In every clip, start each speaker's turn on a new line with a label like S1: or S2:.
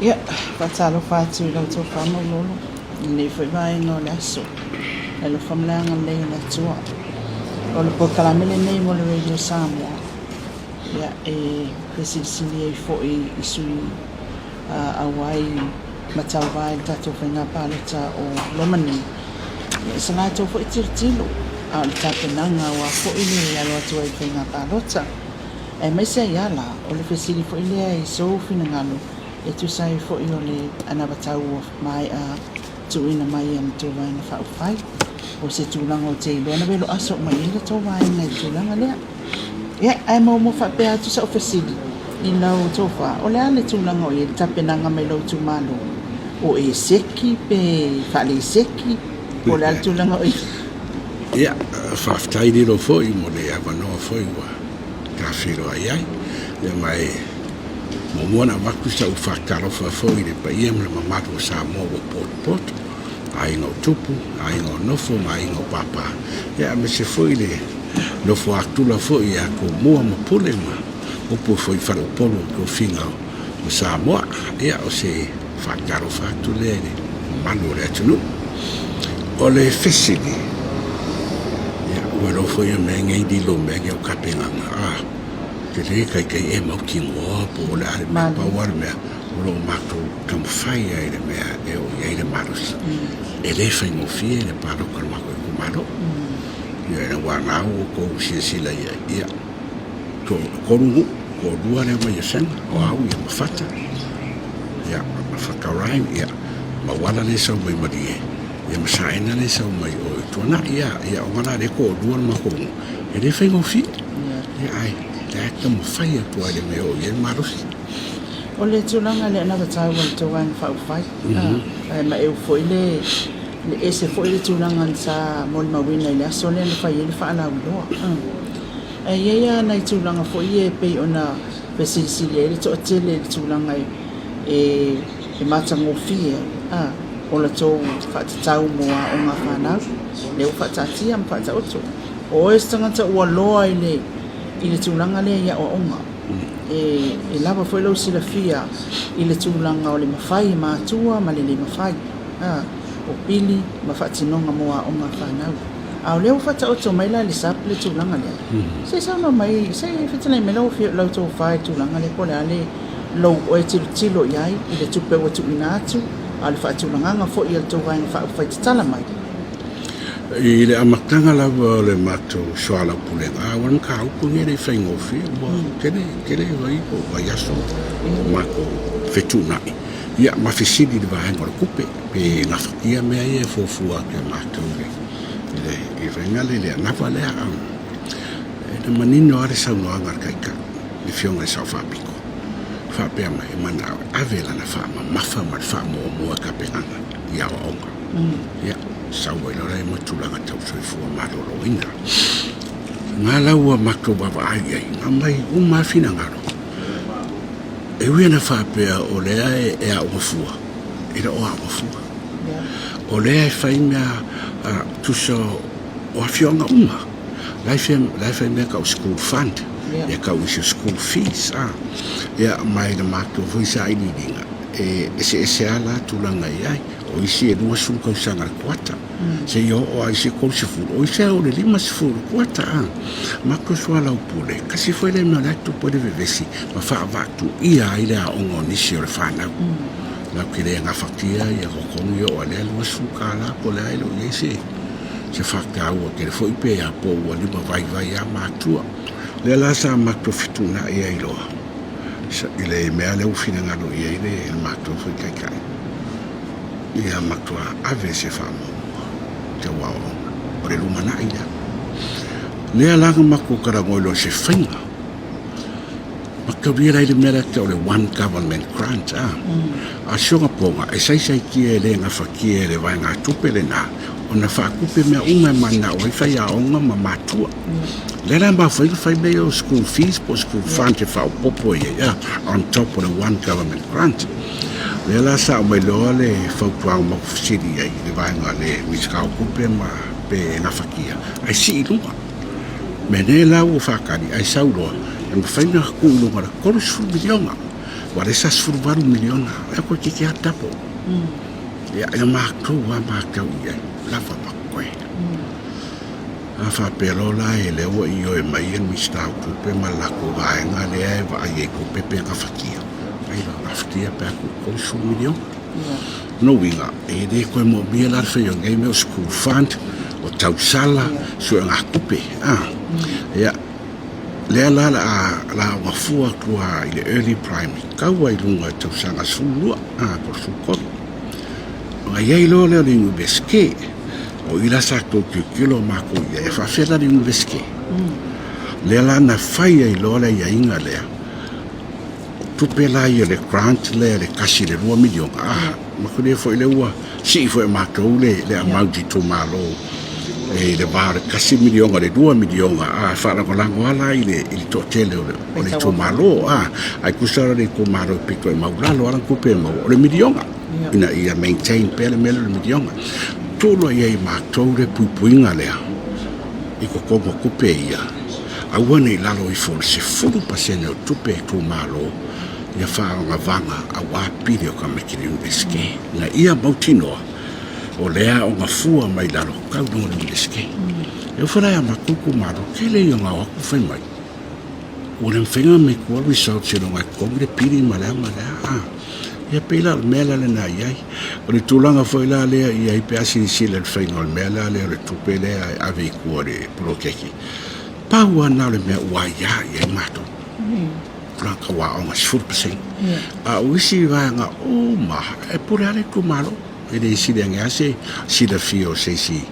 S1: Ia, faatalofa atu i la outou faamaulolo i lenei foi vaega o le aso. E alofa ma le agalelei o le Atua. O le polokalame lenei mo le Radio Samoa, ia, e fesilisili ai foi i sui auai ma tauva i le tatou faiga palota o loma nei, ia, sa latou foi tilotilo, a o le tapenaga aua foi le alo atu ai i le faiga palota. Aemaise ai lava la, o le fesili foi lea i sou finagalo e tusa ai foi o le anavatau ua maea tuuina mai e le tou Vaega Faaupufai. O se tulaga ou te iloa na velo aso uma i ai le tou vaega i le tulaga lea. Ia, ae muamua faapea atu sau fesili i lau tofa, o le a le tulaga o i ai le tapenaga mai lou itumalo? O e seki pe faaleseki? Po o le a le tulaga o i ai?
S2: Ia, faafetai lilo foi mo le avanoa foi ua ta feiloai ai. Ia ma e muamua ona avatu sau faatalofa foi i le paia ma le mamalu o Samoa ua potopoto, aiga o tupu, aiga o nofo ma aiga o pāpā, ia aemaise foi le nofo atula foi ia Tumua ma Pule ma upu foi i faleupolu o tofiga o Samoa. Ia, o se faatalofa atu lea i le mamalu o le atunuu. O le fesili, ia, ua iloa foi ia mea nei lilo mea nei o tapenaga, a, te le taitai e mautinoa po o le a le mea, pau lava le mea, o lo o matou taumafai lava i le mea e oo i ai le malosi. E le faigofie le palota a le matou itumalo. Ia, ina ua na ua outou silasila i ai, ia, toatolu nuu, toalua lea mai Afega, o au ia ma Fata, ia, ma Fata Ryan, ia, ma Uala lea e sau mai Malie, ia ma Saena lea e sau mai o i Tuanai, ia, ia, ona la lea toalua le matou nuu, e le faigofie, ia, ae la e taumafai atu lava i le mea e oo i ai le malosi.
S1: O le tulaga lea na taua i le tou Vaega Faaupufai, ae maeu foi le Le ese foi le tulaga sa molimauina i le aso lea na fai ai le faalauiloa. Ae i ai lava nai tulaga foi ia e pei ona fesilisili ai le toatele i le tulaga e matagofie ai o la tou faatatau mo aoga a fanau, lea ua faataatia ma faataoto. O oe se tagata ua loa i le tulaga lea i aoaoga, e lava foi lou silafia i le tulaga o le mafai e matua ma le le mafai. A, o pili ma faatinoga mo aoga a fanau. A o lea ua faataoto mai la e le SABB le tulaga lea. Se i saunoa mai, se i fetalai mai lau afioga, lau tofa i le tulaga lea po o le a le lou oe tilotilo i ai i le tupe ua tuuina atu, a o le faatulagaga foi a le tou Vaega Faaupufai tatala mai.
S2: I le amataga lava o le matou soalaupulega, a ua le mataupu lenei e le i faigofie, ua tele, tele vai po o vaiaso o matou fetuunai. Ia, ma fesili i le vaega o le tupe, pe gafatia mea ia e fuafua atu e matou i le faiga lea, i le anava lea. E manino lava le saunoaga a le Taitai, le Afioga i le Sao Faapito, e faapea mai, e manao e ave lana faamamafa ma le faamuamua i tapenaga i aoaoga. Ia, sau ai loa lea ma tulaga tau soifua maloloina. O lena la ua matou vaavaai i ai, na aumai uma lava finagalo. E ui ina faapea o lea e aoga fua, e le o aoga fua. O lea e fai mea tusa o afioaga uma. La e fai mea tau school fund, ia tau isi o school fees. Ia ma i le matou foi sailiiliga, e eseese lava la tulaga e i ai. O isi e 20 tausaga i le kuata. Seia oo lava i se 30, o isi lava o le 50 kuata a. Matou soalaupule, tasi foi lea mea o la e tupu ai le vevesi ma faavaatuia ai le aoga o nisi o le fanau. Latou te le gafatia ia totogi oo lea $20 po o le a e le o i ai se faataua tele foi pe a po ua lima vaivai lava matua. O lea la sa matou fetuunai ai loa i le mea lea ua finagalo i ai le matou foi taitai. Ia matua ave se faamuamua tau aoaoga o le lumanai lea. Lea la na matou talanoa loa i se faiga ma taulia la i le mea lea tau o le one government grant a. A si ona poga e saisaitia e le gafatia e le vaegatupe lena ona faatupe mea uma e mananao ai faiaoga ma matua. Lea la e mafua ai ona fai mea ia o school fees po o school fund e faaopoopo i ai a on top o le one government grant. Lea la sa aumai loa le fautuaga ma fesili i ai i le vaega a le Minisita o Tupe ma pe e gafatia ae sii i luga. Mea nei la ua faatali ae sau loa e mafai ona tuu i luga o le $30 miliona. Ua lea sa 18 miliona, e koe keke a tapo. Ia, e matou a matou i ai, lava ma koe. A faapea loa la e lea ua ioe mai le Minisita o Tupe ma le latou vaega lea e vaai ai tupe pe gafatia, ai loa gafatia pe a tuu 30 miliona. Lona uiga, e le toe moomia la le fai o nei mea o school fund, o tausala, suegatupe, a. Ia, lea la o le a lauga fua atu lava i le early primary, tau lava i luga i le tausaga 12, a, po o le 13. Ona i ai loa lea o le Iunivesite, o i la sa tou tilotilo matou i ai, e faapefea la le Iunivesite? Lea la na fai ai loa le aiaiga lea, o tupe la ia o le grant lea le $1 i le $2 miliona, a, matou foi lea ua sii foi e matou le amount i itumalo i le va o le $1 miliona i le $2 miliona, a, e faalagolago lava la i le toatele o le itumalo, a, ae tusa la le itumalo e pito i maualalo lava lana tupe e maua, o le miliona. Ina ia maintain pea le mea lea o le miliona. Tuu loa i ai e matou le puipuiga lea i totonu o tupe ia, aua ne i lalo ifo o le 10% o tupe a itumalo ia faaagavaga aua pili o tamaiti i le Iunivesite, ina ia mautinoa o lea aoga fua mai lalo tau i luga o le Iunivesite. E oo foi la ia matou itumalo, tele ia ona o atu fai mai, ua le mafai ona make ua results seiloga e totogi le pili ma le a ma le a. Ia pei la o le mea la lena e i ai. O le tulaga foi la lea e i ai pe a silasila i le faiga o le mea la lea o le tupe lea e ave i tua i le poloketi, pau lava lena o le mea ua aia i ai matou, tulaga tau aoga 10%. A o isi vaega uma e pule lava le itumalo, e le sili ane lava se silafia o se isi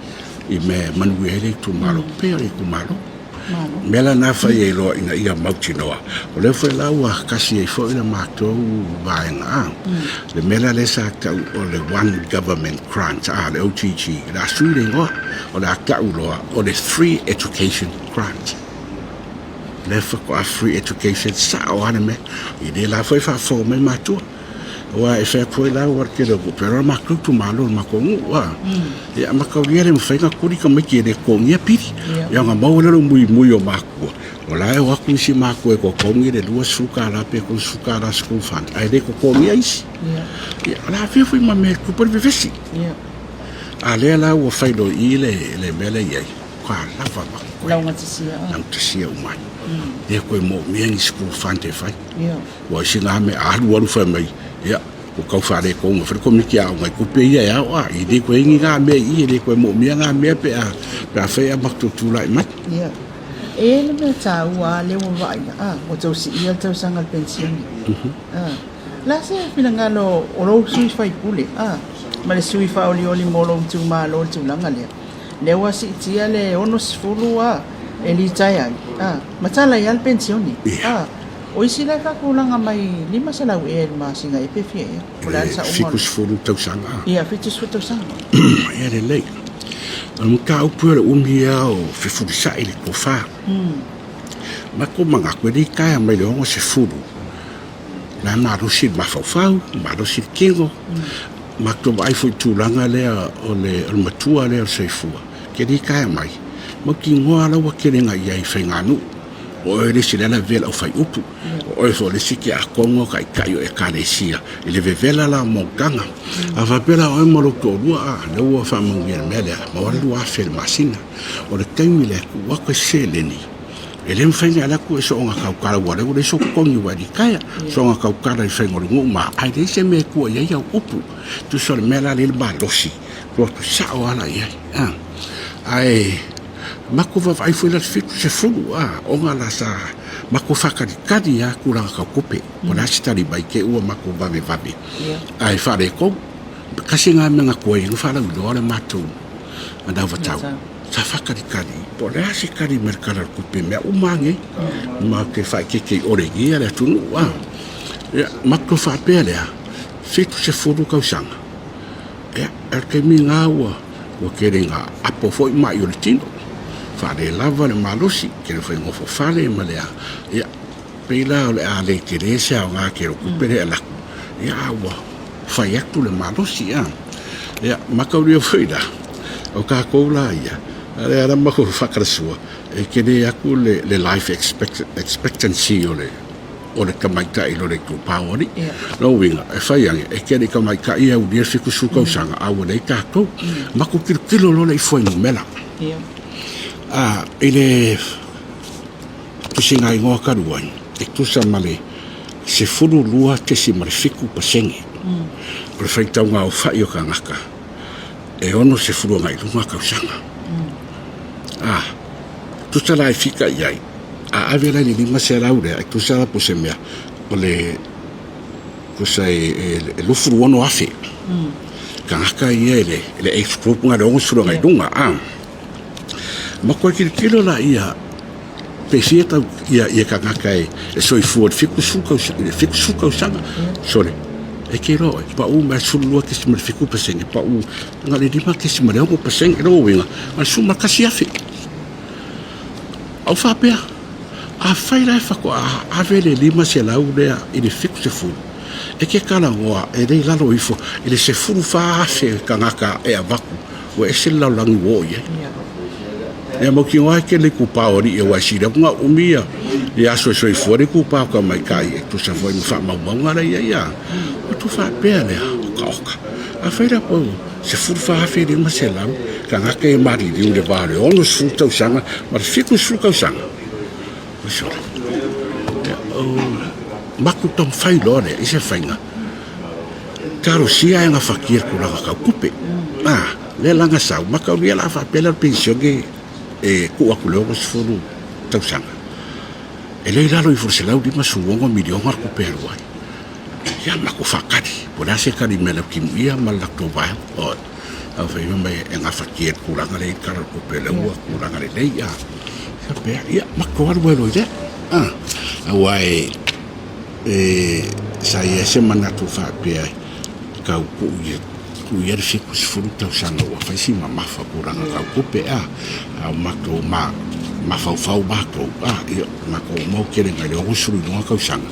S2: i mea e manuia ai le itumalo, pei o le itumalo. O le mea la lena e fai ai loa ina ia mautinoa, o lea foi la ua tasi ai foi le matou vaega a, le mea la lea sa tau o le One Government Grant a, le OGG, o le a sui le igoa, o le a tau loa o le Free Education Grant. O lea faatoa Free Education, sao lava le mea, i lea la foi e faafofoga mai matua. Aua e fai atu foi la ua tele o tupe, o le matou itumalo, o le matou nuu a. Ia mataulia le mafai ona tuli tamaiti e le totogia pili. Ia ona maua lea o le muimui o matua, o la e o atu isi matua e totogi le $20 pe $30 school fund, ae le totogia isi. Ia o le a fia foi ma mea e tupu ai le vevesi. A lea la ua fai loa i i le mea lea i ai, ua lava ma totoe. Laugatasia uma ai. Le toe moomia ni school fund e fai. Ua ese na mea alu alu fai mai, ia, ua tau faaletonu ai foi le Komiti Aoga i tupe ia e ao, a, e le toe i ai ni na mea i i, e le toe moomia na mea pe a, pe afai e matou tulai mai.
S1: Ia. E i ai le mea taua lava lea ua vaai, a, ua tau siia le tausaga o le penisione. A. O le a se finagalo o lou sui usufono, a, ma le sui faaolioli mo lou itumalo i le tulaga lea? Lea ua siitia le 60 a, e litaea ai, a, ma tala ai lava le penisione, a. O isi la e faatulaga mai 500 ea i le masina ea pe fia ea. Po o le a le saoga o le.
S2: 70 tausaga.
S1: Ia, 70 tausaga.
S2: Ia lelei. O le mataupu ia o le umi lava o fefulisai le tofa. Matou manatu e le taea mai le 60, la e malosi le mafaufau, malosi le tino. Matou vaai foi i le tulaga lea o le matua lea o le soifua, ke le taea mai, mautinoa la ua tele na i ai i faiganuu. O oe le isi lea lavevela le aufaiupu, o oe foi le isi tiakono taitai o Ekalesia i le vevela la o monotaga. A faapea la oe ma lou toalua, a, lea ua faamanuia i le mea lea, maua le 2000 i le masina. O le taimi lea e tuu atu ai se seleni, e le mafai ona e alu atu e soona tautala aua o lea ua leai sou totogi ua e litaea, soona tautala i le faiga o le nuu ma ae leai se mea e tua i ai au upu. Tusa o le mea la lea e i ai le malosi, tuu atu sao lava la i ai. Ae Matou vaavaai foi la i le 70 a, ona la sa matou faatalitali lava tulaga tau tupe, po o le a se tali mai te i ua matou vavevave ae faaletonu. Tasi lena mea na tuai ai ona faalauiloa le matou anavatau, sa faatalitali po o le a se tali mai le Tala o le Tupe i mea uma lava nei, matou te faaeteete i olegia le atunuu a. Ia, matou faapea lea, 70 tausaga, ia, o le taimi lena ua Ua tele ina apo foi mai o le tino, faalelava le malosi, tele foi nofo fale ma le a, ia, pei la o le a le tele se aoga tele o tupe lea e alu atu, ia a ua fai atu le malosi, a. Ia, mataulia foi la, o tatou la ia, o lea la matou faatalasua, e tele atu le life expectancy o le. o le tamaitai i lo le itupa o alii. Lona uiga, e fai ane, e tele i tamaitai e aulia le 70 tausaga, a ua leai tatou. Matou tilotilo loa lea i fuainumera. I le tusigaigoa talu ai, e tusa ma le 12.7% o le faitauga aofai o tagata e 60 agai i luga tausaga. A, tusa la e fika i ai, a ave la i le 500 lea, e tusa la po o se mea, o le tusa e 26,000 tagata ia i le age group lena e 60 agai i luga. A, ma toe tilotilo laia pe fia tau ia tagata e soifua i le 70 tausaga. Sole, e te iloa oe, pau mai le 12.7%, pau na o le 5.6%, o lona uiga, na o le 11,000. Ou faapea, afai la e faatoa ave le 500 lea i le 70, e te talanoa e le i lalo ifo i le 14,000 tagata e avatu, ua ese le lalolagi ua oo i ai. Ia mautinoa e tele itupa o alii aua e sili atu ona umi ia aso e soifua le itupa o tamaitai e tusa foi ma faamaumauga la e i ai. Ona tou faapea lea, oka oka, afai la po o 14,500 tagata e maliliu i le va o le 60 tausaga ma le 70 tausaga. Oi sole, ia, o matou taumafai loa lea i se faiga, talosia e gafatia le tulaga tau tupe. A, lea la na sau, mataulia la faapea lea o le penisione e tuu atu i le 60 tausaga, e le i lalo ifo i le $156 miliona le tupe e alu ai. Ia matou faatali, po o le a se tali mai a le Lautimuia ma le latou vaega. Oi, au fai mai e gafatia le tulaga lea i le Tala o le Tupe lea ua tulaga lelei. A faapea, ia matou alu ai loa i lea. Aua e sa i ai se manatu faapea e tau tuu ia le 70 tausaga ua fai si mamafa tulaga tau tupe, a o matou mafaufau matou, ia matou uma ua tele mai le 60 i luga tausaga.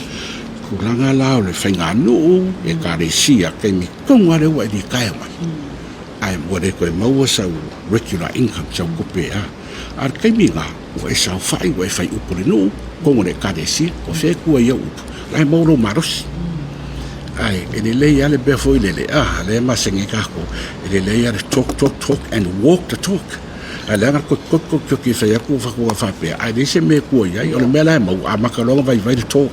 S2: Tulaga la o le faiganuu, ekalesia, taimi tonu lava lea ua e litaea mai, ae ua le toe maua sau regular income, sau tupe a. A o le taimi lena, ua e saofai, ua e fai upu i le nuu, totonu o le ekalesia, o fea e tua i au upu? O la e maua lou malosi. Ae e lelei lava le mea foi lele, a, lea e masani ai tatou, e lelei lava le talk, talk, talk and walk the talk. Ae leaga le kotikoti e fai atu faatoa faapea, ae leai se mea e tua i ai. O le mea la e maua, amata loa ona vaivai le talk.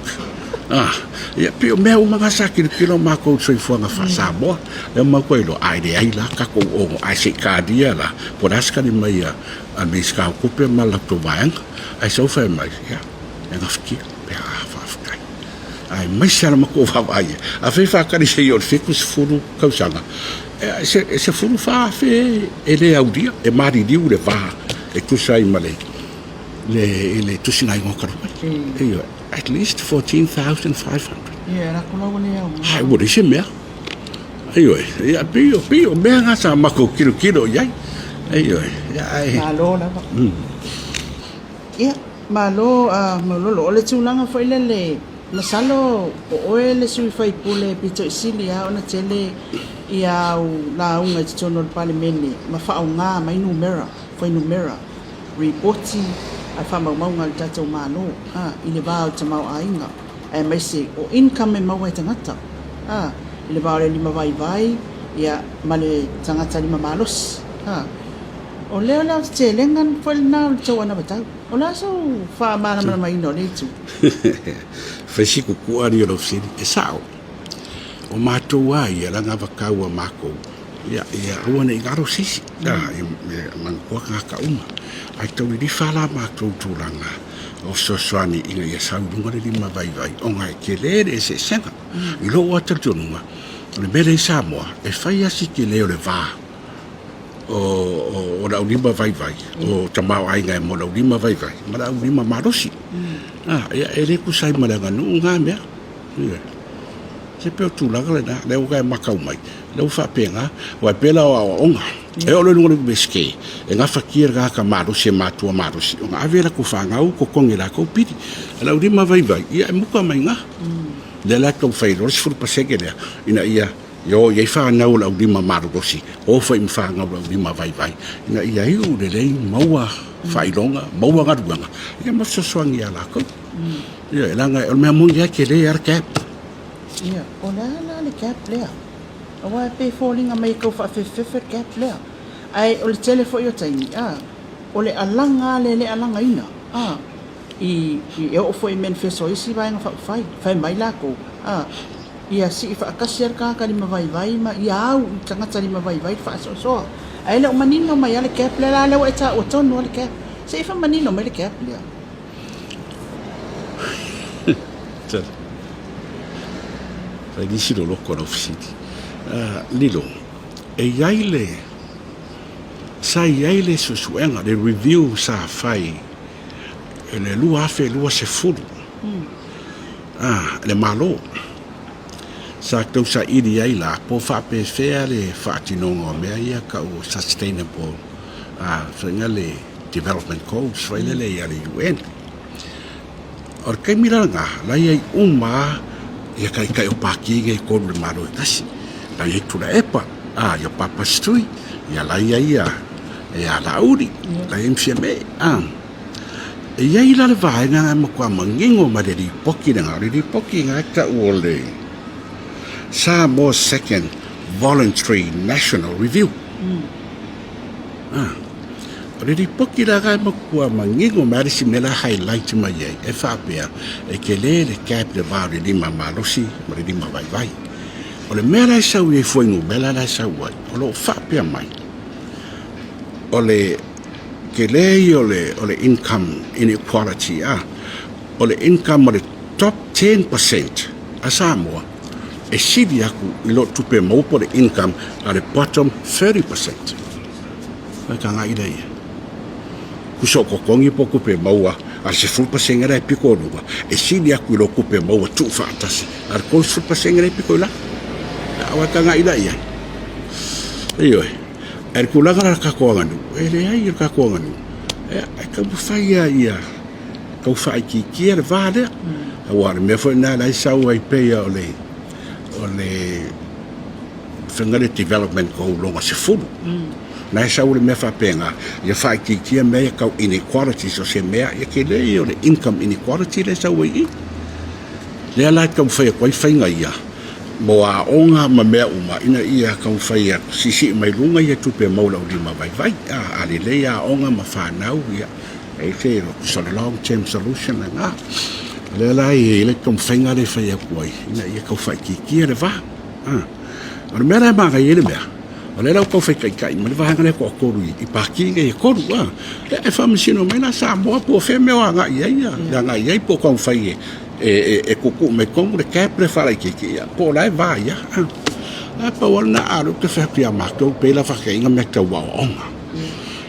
S2: Ah, ia, pei o mea uma na sa tilotilo matou i le soifuaga faa-Samoa. Lea ua matou iloa, a e leai la tatou ono, ae se i talia la, po o le a se tali mai a le Minisita o Tupe ma le latou vaega. Ae sau fai mai, ia, e gafatia, pe a faafetai. Aemaise lava le matou vaavaai i ai. Afai e faatali seia oo i le 70 tausaga, e 14,000 e le aulia, e maliliu i le va e tusa ai ma le tusigaigoa talu ai. Ioe, at least 14,500.
S1: Ia, e lako la ua le aoga.
S2: Ai, ua leai se mea. Ioe, ia, pei o mea na sa matou tilotilo i ai. Ioe, ia, ae.
S1: Malo lava. Ia, malo a Maulolo. O le tulaga foi lele, masalo o oe le sui faipule pito i sili lava ona tele ia au lauga i totonu o le Palemene ma faaaoga mai numera, fuainumera, ripoti a le faamaumauga a le tatou Malo, a, i le va o le tamaoaiga, aemaise o income e maua e tagata, a, i le va o le limavaivai, ia, ma le tagata limamalosi, a. O lea o le aotetelega foi lena o le tou anavatau. O le a sou faamalamalamaina o lea itu?
S2: Fai si kukua alii o lau fesili. E sao, o matou lava ia, leaga vatau a matou, ia, ia aua ne i galo se isi, a, ia manatua tagata uma. Ae tau lilifa la matou i tulaga o fesoasoani ina ia sau i luga le limavaivai ona e tele le eseesega. I lou lava talitonuga, o le mea lea i Samoa, e fai lava si tele o le va o le aulima vaivai, o tamaoaiga mo le aulima vaivai ma le aulima malosi. Ia, e le tusa ai ma le aganuu na mea. Ioe. Se pei o tulaga lena, lea ua e matau mai, lea ua faapena, aua e pei la o aoaoga, e oo loa i luga o le Iunivesite, e gafatia e le tagata malosi e matua malosi ona ave latou fanau totogi e latou pili. A o le aulima vaivai, ia e muta mai i ina. Lea la e taumafai loa le 10% lea, ina ia Ia o i ai fanau o le aulima malolosi, o foi ma fanau o le aulima vaivai, ina ia iu lelei, maua faailoga, maua galuega, ia ma fesoasoani ia latou. Ia, leaga o le mea moni lava e tele lava le gap.
S1: Ia, o le a la le gap lea? Aua e pei e foliga mai e tau faafefefefe le gap lea. Ae o le tele foi o taimi, a, o le alaga lava lea e le alagaina, a, i, e oo foi i manifesto a isi Vaega Faaupufai, fai mai latou, a, ia sii faatasi lava le tagata limavaivai ma ia au i tagata limavaivai le faasoasoa. Ae le o manino mai lava le gap lea, la lea ua e taua tonu lava le gap. Se i faamanino mai le gap lea.
S2: Fai nisi loloto o lau fesili. Lilo, e i ai le, sa i ai le suesuega, le review sa fai i le 2020 a le Malo, sa tausaili ai la po o faapefea le faatinoga o mea ia tau o sustainable faiga le development goals foi lele ia le UN. O le taimi la lena, la i ai uma lava ia taitai o Pati nei e tolu i le Malo e tasi. La i ai Tuilaepa, ia Papa Stui, ia la i ai ia Laauli, la i ai ma Fiame. E i ai la le vaega na e matua manino mai le lipoti lena, o le lipoti lena e tau o le Samoa Second Voluntary National Review. O le lipoti la e matua manino mai le isi mea la highlight mai ai, e faapea, e tele le gap le va o le lima malosi ma le lima vaivai. O le mea la e sau i ai fuainumera la e sau ai, o lo o faapea mai, o le tele ia o le income inequality, o le income o le top 10% a Samoa, e sili atu i lo tupe maua po o le income a le bottom 30%. Mai ka agai lea ia. Tusa o totogi po o tupe maua a le 10% lea e pito i luga, e sili atu i lo tupe maua tuufaatasi a le 30% lea e pito i lalo. Aua e tagai la i ai. Ioe. Ae le tulaga la le tatou aganuu, e leai le tatou aganuu, e taumafai lava ia tau faaitiitia le va lea. Aua o le mea foi lena la e sau ai pei o le faiga le development goal lona 10. Na e sau le mea faapena, ia faaitiitia mea ia tau inequalities o se mea, ia tele ia o le income inequality lea e sau ai i i. Lea la e taumafai atu ai faiga ia mo aoga ma mea uma ina ia taumafai atu siisii mai luga ia tupe maua i le aulima vaivai. A lelei aoga ma fanau, ia e se tusa o le long term solution lena. O lea la e i ai le taumafaiga lea e fai atu ai ina ia tau faaitiitia le va. O le mea la e manaia ai le mea, o lea la ua tau fai taitai mai le vaega lea e toatolu i Pati nei e tolu, a. E faamasino mai la Samoa po o fea mea o agai i ai le agai i ai po o taumafai e tuutuu mai totonu le cap lea faalaitiiti, ia, po o la e va ia. Ae pau lava lena, a o lea ou te fai atu ia matou, pei la faataitaiga mea tau aoaoga.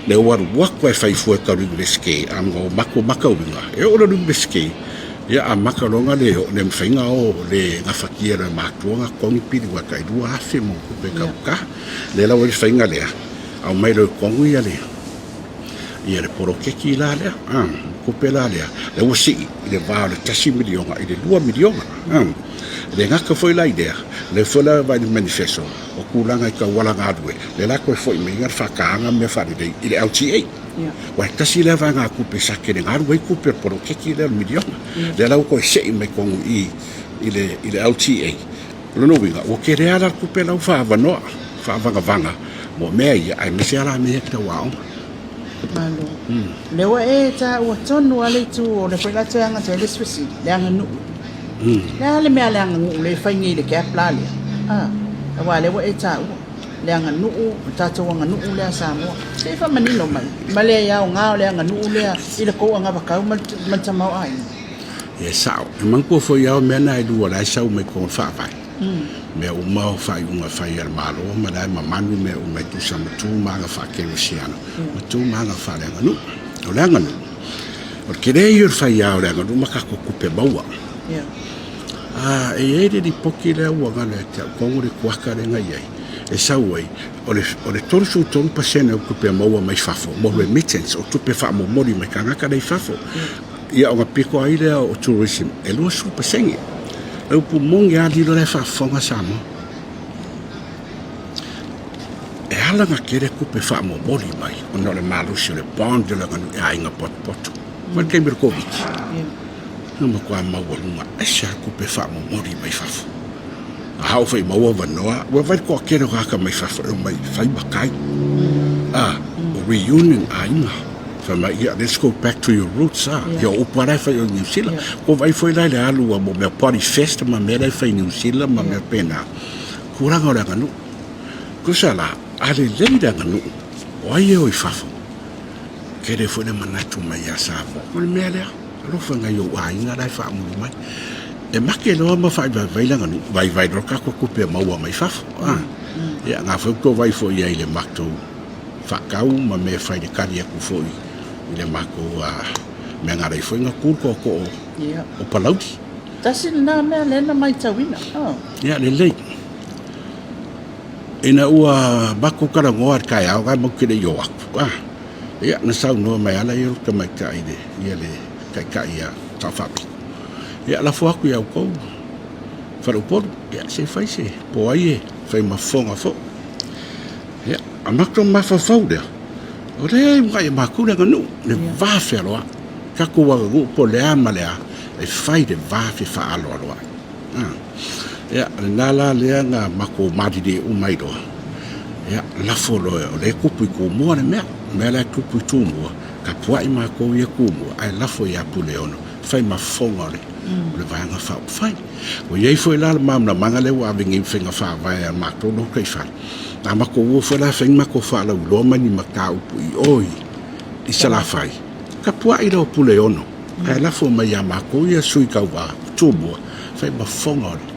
S2: Lea ua alu atu lava e fai fua e tau i le Iunivesite, a na o matauina, e oo i le Iunivesite, Ia amata loa ona le le mafai ona o le gafatia e le matua ona totogi pili ua tai 2000 ma ona tupe tauta. Lea la ua i ai le faiga lea, aumai loa i totonu ia le ia le poloketi la lea, a, tupe la lea, lea ua sii i le va o le $1 miliona i le $2 miliona. A, le gata foi la i lea, lea foi la vaai i le manifesto o tulaga i tauala galue, lea la toe foi mai ai le faataga ma mea faalelei i le LTA. Aua e tasi lea vaegatupe sa tele galu ai tupe o le poloketi lea o le miliona. Lea la ua toe sei mai totonu i i le i le LTA. O lona uiga, ua tele lava la le tupe la ua faaavanoa, faavagavaga mo mea ia, aemaise lava la mea ia tau aoga.
S1: Malo. Lea ua e taua tonu lava le itu o lea foi la toe aga atu ai le isi fesili, le aganuu. Le a le mea a le aganuu lea e fai nei i le gap la lea? Aua lea ua e taua. le aganuu, o le tatou aganuu lea a Samoa. Se i faamanino mai, ma le aoga o le aganuu lea i le tou anavatau ma le tamaoaiga.
S2: Ia e sao. E manatua foi lava o mea na e lua la e sau mai totonu o le Faavae. Mea uma o faaiuga fai a le Malo ma la e mamanu mea uma e tusa ma tu ma aga faakerisiano ma tu ma aga faaleaganuu. O le aganuu, o le tele ia o le faiā o le aganuu ma tatou tupe maua. A, e i ai le lipoti lea ua galo ia te au, kogo le kuaka lea na i ai, e sau ai, o le, o le 33% o tupe maua mai fafo, mo remittance, o tupe faamomoli mai tagata la i fafo. Ia ona pito ai lea o tourism, e 20%. O le upu moni lava, lilo la e faafofoga Samoa. E ala na tele tupe faamomoli mai ona o le malosi o le bond o le aganuu i aiga potopoto. Mai le taimi o le Koviti, na matua maualuga ese lava le tupe faamomoli mai fafo. A oo foi i maua avanoa, ua vaai le toatele o tagata mai fafo e omai e fai matai. A, o reunion aiga. Fai mai, yeah, let's go back to your roots, a. Ia, o upu lava la e fai i o i Niu Sila. Ua vaai foi la i le alu a mo mea party fest ma mea la e fai i Niu Sila ma mea pena. Tulaga o le aganuu. Tusa la, a lelei le aganuu, o ai e o i fafo? Tele foi le manatu mai ia Samoa, o le mea lea, alofa i nai ou aiga la e faamulu mai. E make loa ma faaivaivai le aganuu, vaivai loa le tatou tupe e maua mai fafo. A, ia, na foi tou vaai foi i ai i le matou faatau ma mea e fai i le tali atu foi i le matou mea na ala ai foi ona tu le tootoo o Palauli.
S1: Tasi lena mea lea na matauina.
S2: Ia, lelei. Ina ua matou talanoa i le taeao lena matou te le i o atu, a, ia, na saunoa mai lava ia le tamaitai le, ia le taitai ia Sao Faapito, ia, lafo atu ia outou faleupolu, ia, se i fai se, po o ai e fai ma fofoga foi. Ia, a matou mafaufau lea, o lea e uunai e matou le aganuu, le va fealoai, tatou aganuu po o le a ma le a, e fai le va fefaaloaloai. Ia, o lena la lea na matou malilie uma ai loa, ia, lafo loa, o lea e tupu i Tumua le mea. O le mea la e tupu i Tumua, tapuai matou ia Tumua, ae lafo ia Puleono, fai ma fofoga o le, o le Vaega Faaupufai. Ua i ai foi la le malamalamaga lea ua ave nei i faiga faavae a matou lotoifale, a matou o foi la e fai ni matou faalauiloa ma ni mataupu i o i Salafai, tapuai loa Puleono, Ae lafo mai ia matou ia sui tauva o Tumua, fai ma fofoga o le,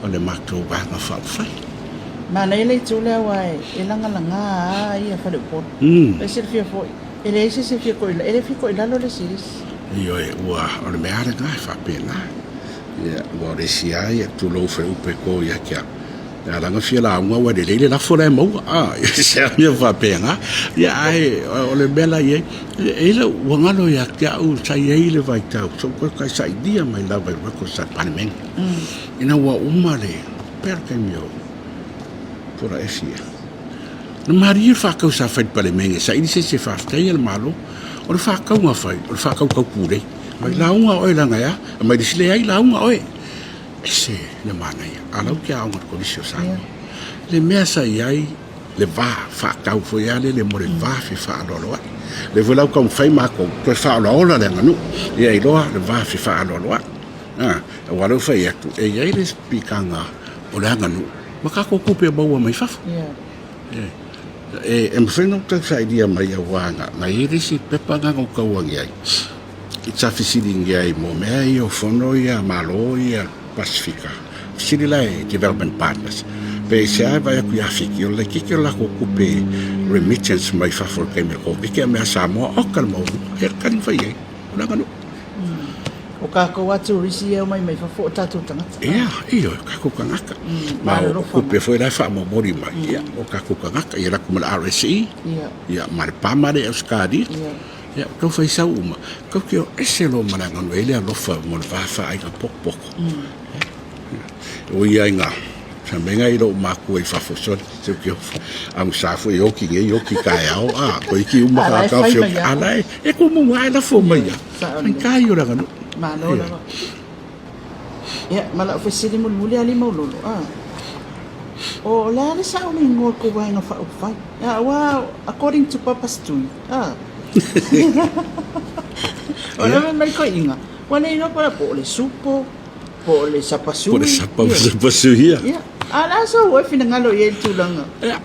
S2: o le matou Vaega Faaupufai.
S1: Manaia le itu lea aua e lagalaga lava ia faleupolu. E silafia foi, e leai se isi e fia toilalo, e le fia toilalo le isi i le isi.
S2: Ioe, ua, o le mea lava lena e faapena. Ia, aua o le isi lava ia, tulou feleupe to ia te au, E ala ona fia lauga ua lelei le lafo la e maua. A, se a mea faapena. Ia, ae o le mea la e i ai, e i ai ua galo ia te au sa i ai le vaitau, sa ou toe taisailia mai lava i records a le Palemene. Ina ua uma le, pea le taimi o Pola Efi ea. Na malie le faatau sa fai i le Palemene, saili se isi e faafetaia le Malo. O le faatauga fai, o le faatau tau pulei. Mai lauga oe leaga e a? Aumai le isi, leai lauga oe. Ese le manaia, a lau ke aoga le Kolisi o Samoa. Le mea sa i ai le va faatau foi a lele mo le va fefaaloaloai. Le foi la ua taumafai matou toe faaolaola le aganuu ia iloa le va fefaaloaloai. A, aua lea ua fai atu e i ai le pikaga o le aganuu ma tatou tupe maua mai fafo. E mafai ona ou tausailia mai aua na i ai le isi pepa na na ou tauagi ai. Sa fesiligia ai mo mea ia o fono ia a Malo ia Pasifika, fesili la e Development Partners, pe aisea e vaai atu ia Fiti, o le laitiiti o le latou tupe remittance mai fafo i le taimi o le Koviti a mea Samoa, oka le maualuga, ia le tali na fai ai, o le aganuu.
S1: O kākou a tourist ia e omai mai fafo o tatou tagata.
S2: Ia, ioe, o tatou tagata. Ma o tupe foi la e faamomoli mai, ia, o tatou tagata, ia alu atu ma le RSE, ia, ma le PAMA lea i Ausetalia. Ia, ua tau fai sau uma, tou te o ese loa ma le aganuu e i ai le alofa mo le va faaaiga potopoto. O ia i ngā, sa mea i lou matua i fafo, sorry, se te agusa foi e oti nei, oti taeao, a, koe ki uma ka ka fio, a la e, e kumu ngā e lafo mai ia. Faigata ia o le aganuu.
S1: Malo lava. Ia, ma lau fesili mulimuli a Limaulolo, a, o le a le sao o le igoa o le tou Vaega Faaupufai? Aua, according to Papa Stui, a, o le mea mai toeaiina, ua le iloa po o le supo, po o le sapasui.
S2: Po o le sapasui, ia.
S1: Ia, a o le a sou oe finagalo i ai i le tulaga?
S2: Ia,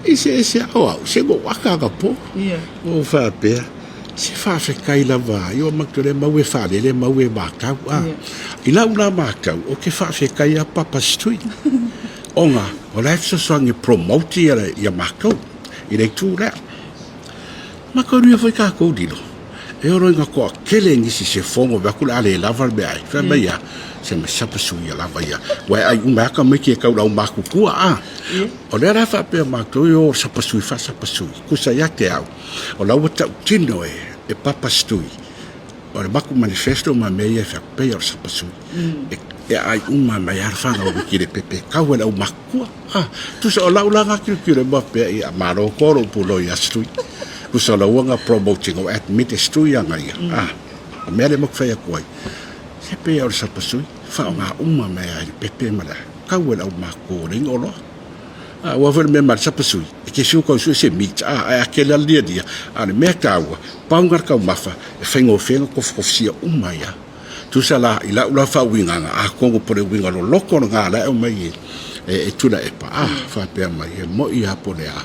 S2: eseese lava o au, se ua ou aka anapo. Ia. Ua ou faapea, se faafetai lava, ioe matou le mau e faalele mau e matau. A, i lau la matau, ou te faafetai lava Papa Stui, ona o la e fesoasoani e promote ia matou i le itu lea. Makanuia foi tatou lilo. E olo ina toatele nisi se fono vae atu o le a le lava le meaai. Fai mai a, se ma sapasuia lava ia. Ua e ai uma aka mai ke kau lau matutua a. O lea la faapea matou e o sapasui faasapasui. Kusa ia te au, o la ua tautino e, e Papa Stui. O le maku manifesto ma mea ia e fai atu, pei o le sapasui. E E aai uma mai lava le fanau a Miki le pepe e kau e le aumakua. Ah, tusa o lau la nga tilotilo ma faapea, ia, malo koa lou pulou ia Stui. Tusa o lau aga promoting o admit e Stui aga ia. Ah, o mea lea maku fai atu ai, se pei o le sapasui, faaaoga uma mai lava i le pepe ma le kau e le aumakua ua leai ni oloa. Ah, aua foi le mea ma le sapasui, e te fiu tau sue se meat, ah, ae a tele lava le lialia, a o le mea taua, pau lena o le taumafa e faigofie ona tofutofusia uma ai lava. Tusa la i lau la faauigaga, atonu po o le uiga loloto lena la e aumai e Tuilaepa, a, faapea mai, e moni lava po o le a,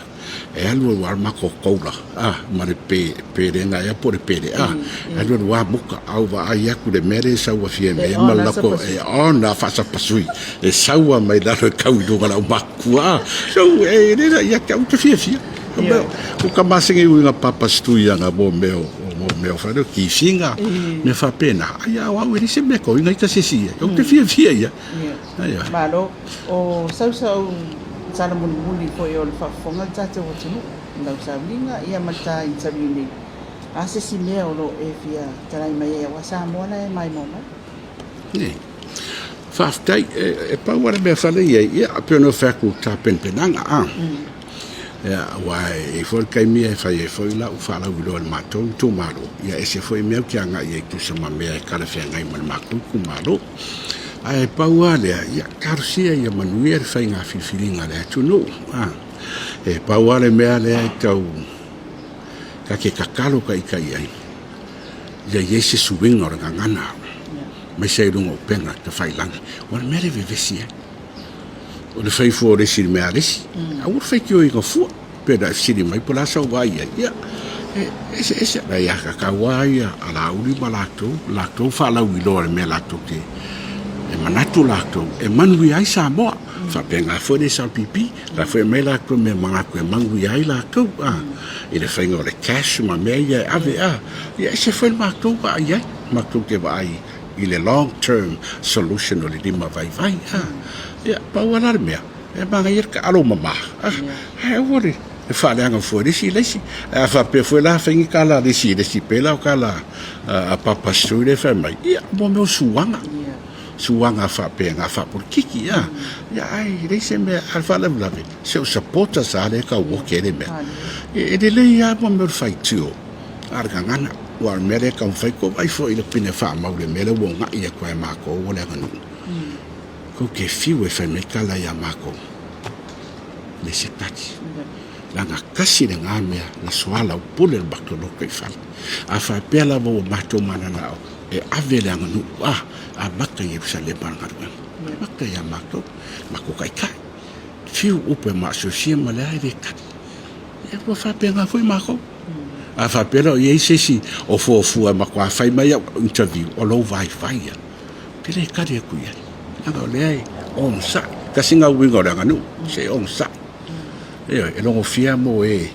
S2: e alu alu lava le matou taula, a, ma le pe, pelega ea po o le pele, a, e alu alu lava muta, a ou vaai atu i le mea lea e sau a Fiame ma le latou, e ona faasapasui, e sau lava mai lalo e tau i luga o le aumatua, a. So, e le la ia te au ou te fiafia. Ua ka masani i uiga papastuiaga mo mea o mo mea o whanau, kisinga, mea faapena. Ai a o au e leai se mea tau inga ita se isi i ai. Ou te fiafia ia. Aia.
S1: Malo. O sausau tala mulimuli foi o le faafofoga a le tatou atunuu, lau sauliga ia ma le ta interview nei. A se isi mea o lo o e fia talai mai ai aua Samoa la e maimoa mai.
S2: Nei. Faafetai. E pau lava le mea fale i ai, ia, pei ona ou fai atu i tapenapenaga, a. Ia, aua e i ai foi le taimi e fai ai foi lau faalauiloa i le matou itumalo, ia ese foi mea ou te agai ai e tusa ma mea e talafeagai ma le matou itumalo. Ae pau lava lea, ia talosia ia manuia le faiga filifiliga a le atunuu. A, e pau lava le mea lea e tau ta te tatalo taitai ai, ia i ai se suiga o le gagana, aemaise ai i luga o upega tafailagi. O le mea lea e vevesi ai. O le fai fua o le isi i le mea a le isi. Aua le faitioina fua. Pei ona e fesili mai po o le a sau vaai i ai. Ia, e eseese. Na ia tatau lava ia a Laauli ma latou, latou faalauiloa i le mea latou te, e manatu latou e manuia ai Samoa. Faapena foi le SLPP, o la foi e aumai latou mea manatu e manuia ai latou, a, i le faiga o le cash ma mea ia e ave, a. Ia e ese foi le matou vaai i ai, matou te vaai i le long term solution o le lima vaivai a. Ia, pau lava la le mea, e manaia le taalo mama, a, ae aua le faaleaga fua e le isi i le isi. Ae a faapea foi la fai ni tala a le isi i le isi, pei la o tala a Papa Stewart lea e fai mai, ia, mo mea o suaga, suaga faapena faapolokiki, a. Ia, ae leai se mea, a o le faalavelave, se o supporters lava lea e tau oke ai le mea. E lelei lava mo mea o le faitio. A o le gagana, aua o le mea lea e taumafai tou vaai foi i le pine faamau i le mea lea ua ogai atu ai e matou o le aganuu. Tou te fiu e fai mai tala ia matou, le se tali. Leaga tasi lena mea na soalaupule le matou lotoifale. A faapea lava ua matou mananao e ave le aganuu, a, amata i Ierusalema le galuega. Amata ia matou, matou taitai. Fiu upu e maosiosia ma le a e le tali. Ia ua faapena foi matou. A faapea la o i ai se isi o fuafua e matua fai mai au interview, o lou vaivai ia. Ou te le tali atu i ai. Leaga o lea e onosai. Tasi lena uiga o le aganuu, se onosai. Ioe, e logofia mo e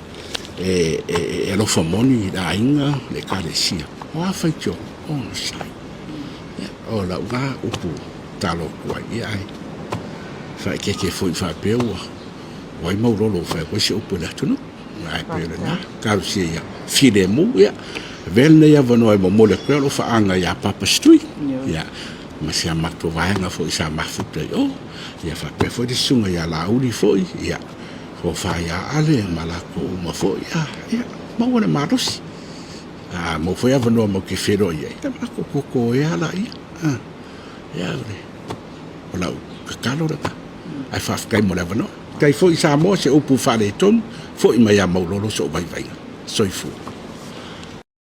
S2: e alofa moni i le aiga, le ekalesia. O a faitioga, onosai. Ia, o lau na upu talo atu ai, ia ae faaeteete foi faapea ua ai mau lolo ua fai atu ai se upu i le atunuu. Ae pei o lena, talosia ia filemu, ia, avea lenei avanoa e momoli atu ai o lou faaga ia Papa Stui, ia, ma si a matou vaega foi sa mafuta i o, ia faapea foi le susuga ia Laauli foi, ia, tofa ia Ale ma latou uma foi, ia, ia, maua le malosi. A maua foi avanoa matou te feiloai ai, ia matou toto ai lava laia. Ia, o lau tatalo lena. Ae faafetai mo le avanoa. Faafetai foi Samoa se upu faaletonu, foi mai ia Maulolo sou vaivaiga. Soifua.